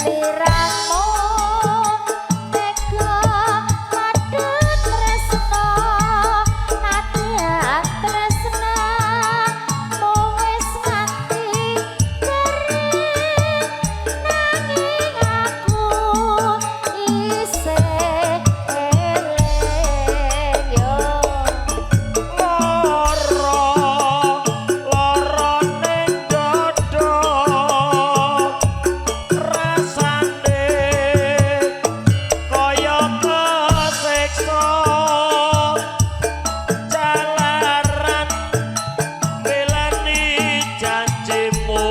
Sliramu tega madhut tresna, nadyan tresnamu wis nganti garing, nanging aku isih eling yo. Lara lara ning dada, rasane kaya kesiksa, jalaran belani janjimu,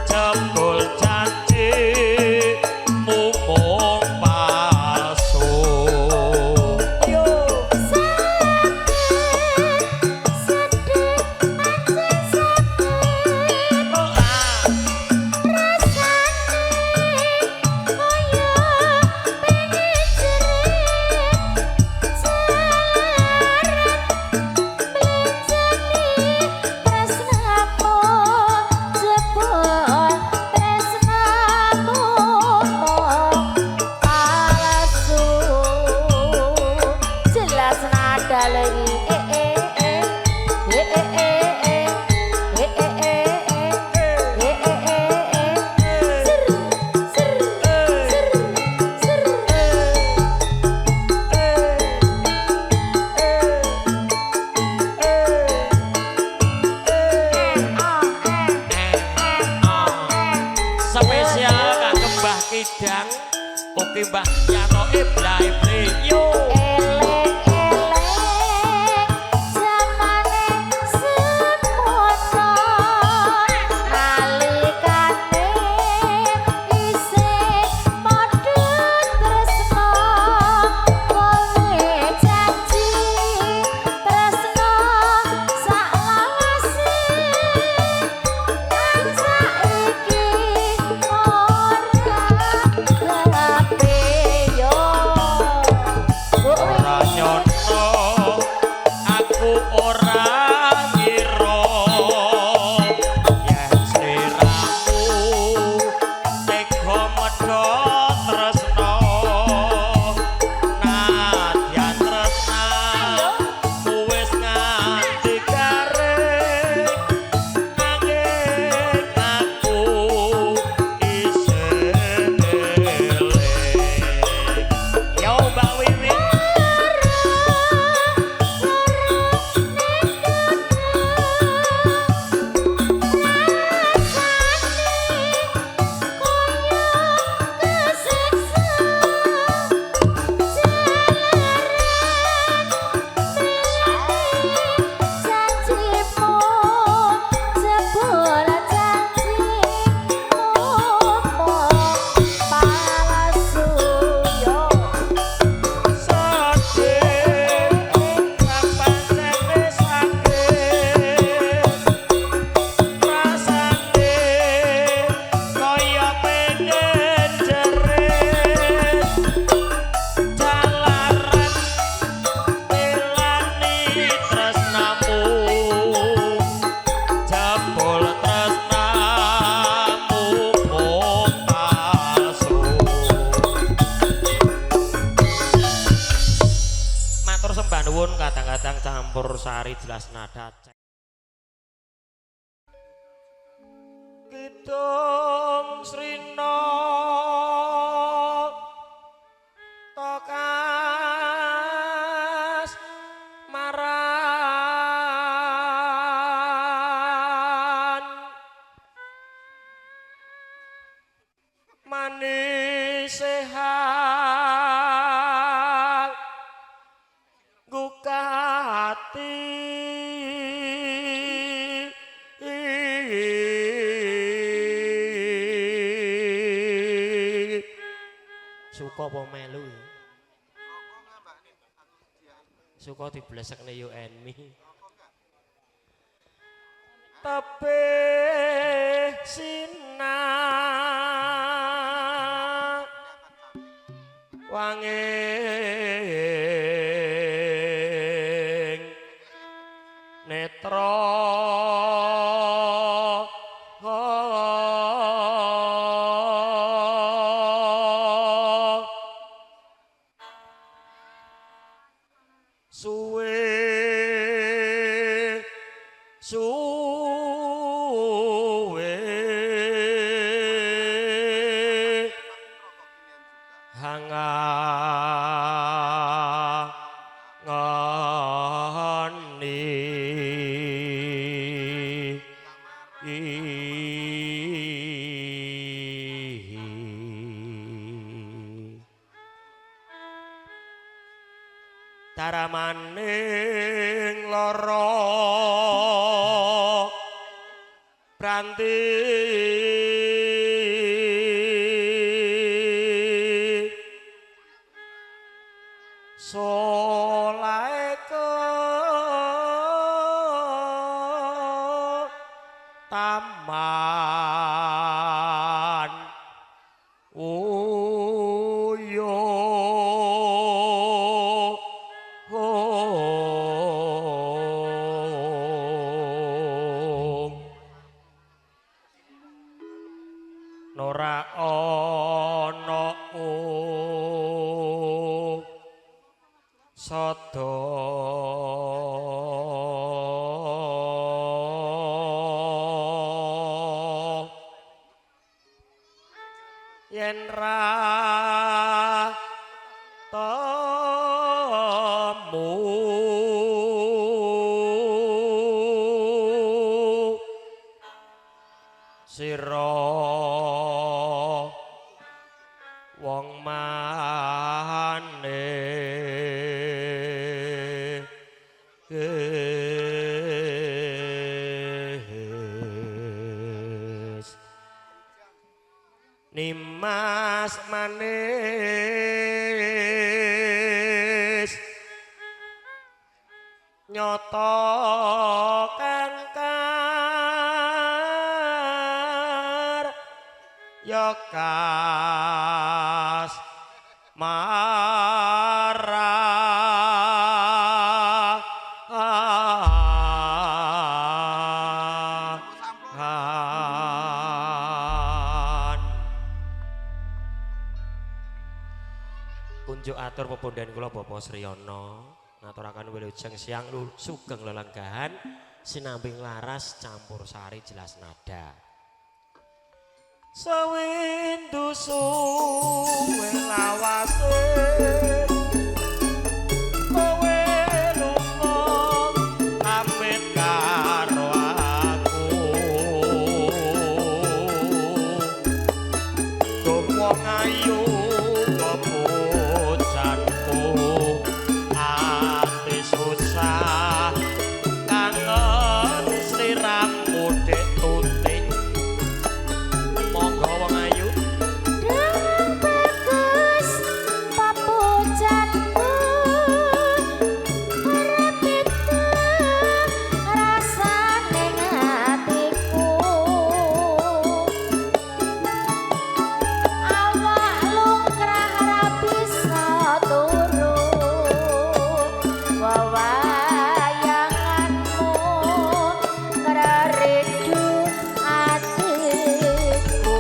jebul janjimu mung palsu. Yo. Sakit, sedih, pancen sakit, rasane kaya pengen jerit, jalaran mblenjani tresnamu, jebul tresnamu mung palsu. Jelas nada lagi, eh eh eh eh eh eh eh eh eh eh eh eh eh eh, ser ser ser ser. Spesial kagem Mbah Kidang, ugi Mbah Yanto Ibla Ibli. Yo. Eleng-eleng zamane semono, nalikane isih padha tresna, kowe janji tresna saklawase, nang saiki ora kepeyo. Ora nyono, aku ora ngira yen sliramu tega medhot tresna, nadyan tresnamu wis nganti garing, nanging aku isih eling. Yo, Mbak Wiwi. Janjimu, jebul janjimu mung palsu yo. Sedih pancene sakit, rasane kaya pengen jerit, jalaran belani tresnamu, jebul tresnamu mung palsu. Matur sembah nuwun, kadang-kadang campur sari jelas nada. Kidung Srina Tokas maran manis sehat gugah ati. Suka apa melu ya? Suka diblesekne yo enmi. Tebih sinah wanging netra. Ngani Daramaning lara pranti solahe taman uyo nora ana sada yen ra temu sira wong mane Nimas manis nyoto kangkar ya kas marah Kunjuk atur pepundhen kula Bapak Sriyono ngaturaken wilujeng siang sugeng lelenggahan sinambing laras campur sari jelas nada. Sewindu suwe lawase kowe lunga pamit karo aku wong ayu susah kangen sliramu Dek Tuti. Monggo wong ayu. Dang bagus papujanmu ora beda rasane atiku. Awak lungkrah ra bisa turu wawayanganmu ngreredu atiku.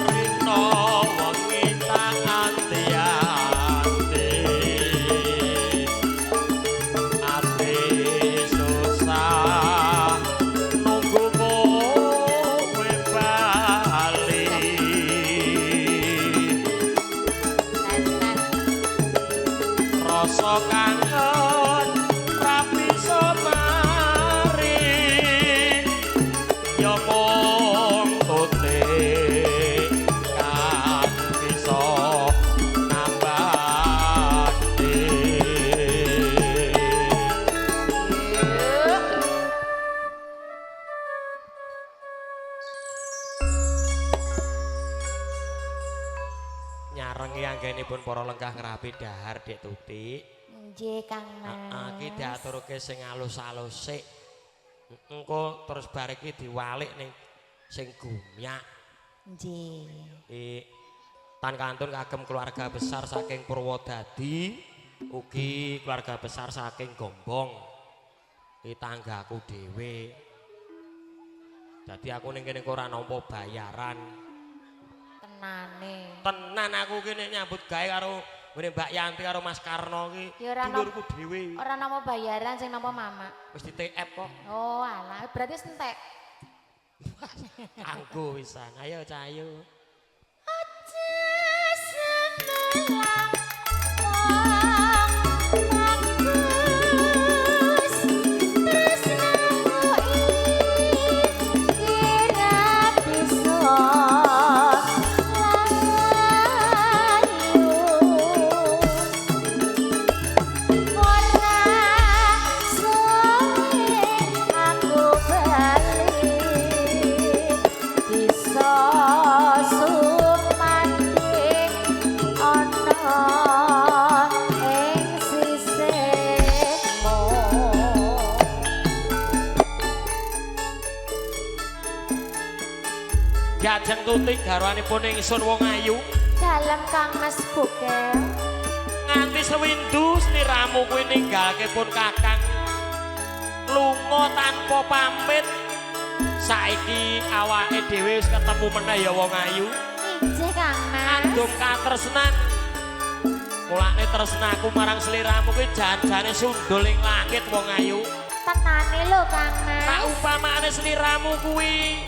Rino wengi tak anti-anti ati susah nunggu kowe bali. Rasa kangen ra bisa mari ya mung tuti kang bisa nambani. Nyarengi anggenipun para lenggah ngrapi dahar Dek Tuti. Nggih Kang Mas. Heeh, iki diaturke sing alus-alus sik. Engko terus bar iki diwalik ning sing gumyak. Nggih. Iki tan kantun kagem keluarga besar saking Purwodadi, ugi keluarga besar saking Gombong. Iki tanggaku dhewe. Dadi aku ning kene ora nampa bayaran. Tenane. Tenan aku ki nek nyambut gawe karo ngene Mbak Yanti karo Mas Karno ki Ya ora dulurku dhewe. Ora nampa bayaran sing nampa mama. Wis di TF kok. Oh alah, berarti wis entek. Kanggo wisan. Ayo Cahayu. Aja semelang wong bagus tresnamu iki ra bisa layu. Ora suwe aku bali bisa sumandhing ana ing sisihmu. Diajeng Tuti garwanipun ingsun wong ayu. Dalem Kang Mas Bukel. Nganti sewindu sliramu kuwi ninggalke pun kakang lunga tanpa pamit. Saiki awake dhewe wis ketemu meneh ya wong ayu. Injih Kang Mas. Andum katresnan. Mulane tresnaku marang sliramu kuwi jan-jane sundul ing langit wong ayu. Tenane lho Kang Tak Mas. upamane sliramu kuwi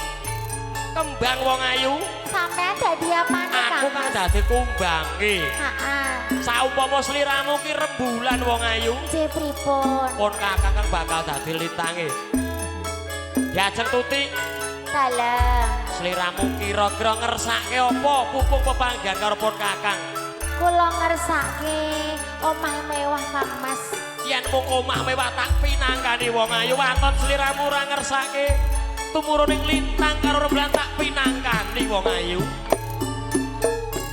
kembang wong ayu, Sampean dadi apane Kang aku kang Mas? dadi kumbange. Heeh. Saumpama sliramu ki rembulan wong ayu, Injih pripun? pun kakang kang bakal dadi lintange. Diajeng Tuti, Dalem. sliramu kira-kira ngersake apa pupung pepanggihan karo pun kakang? Kula ngersake omah mewah Kang Mas. Yen mung omah mewah tak pinangkani wong ayu, waton sliramu ora ngersake tumurun ing lintang karo rembulan tak pinangkani wong ayu.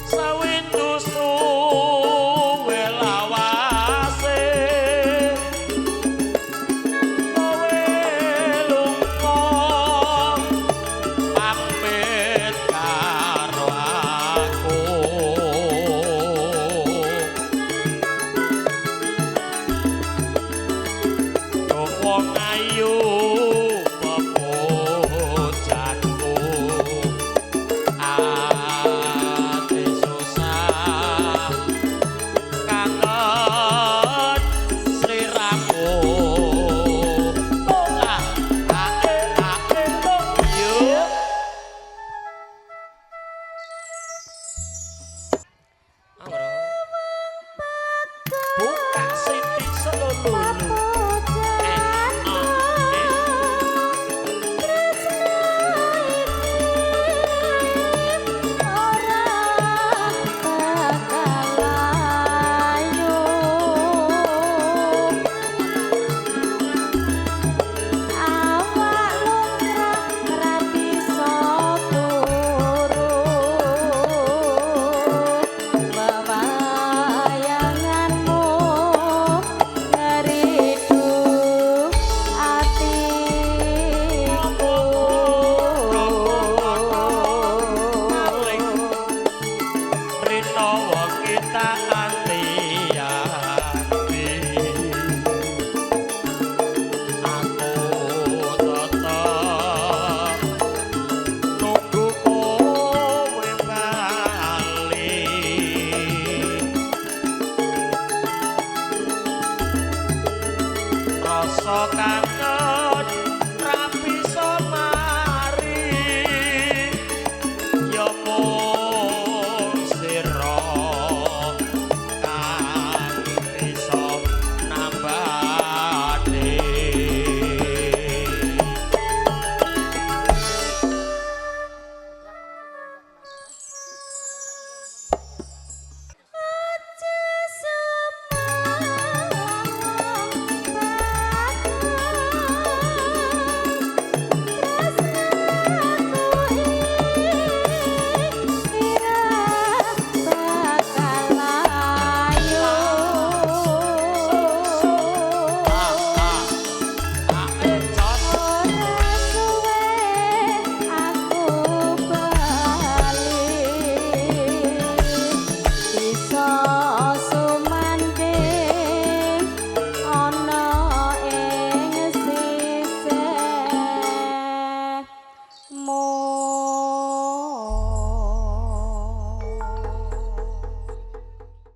Sawindu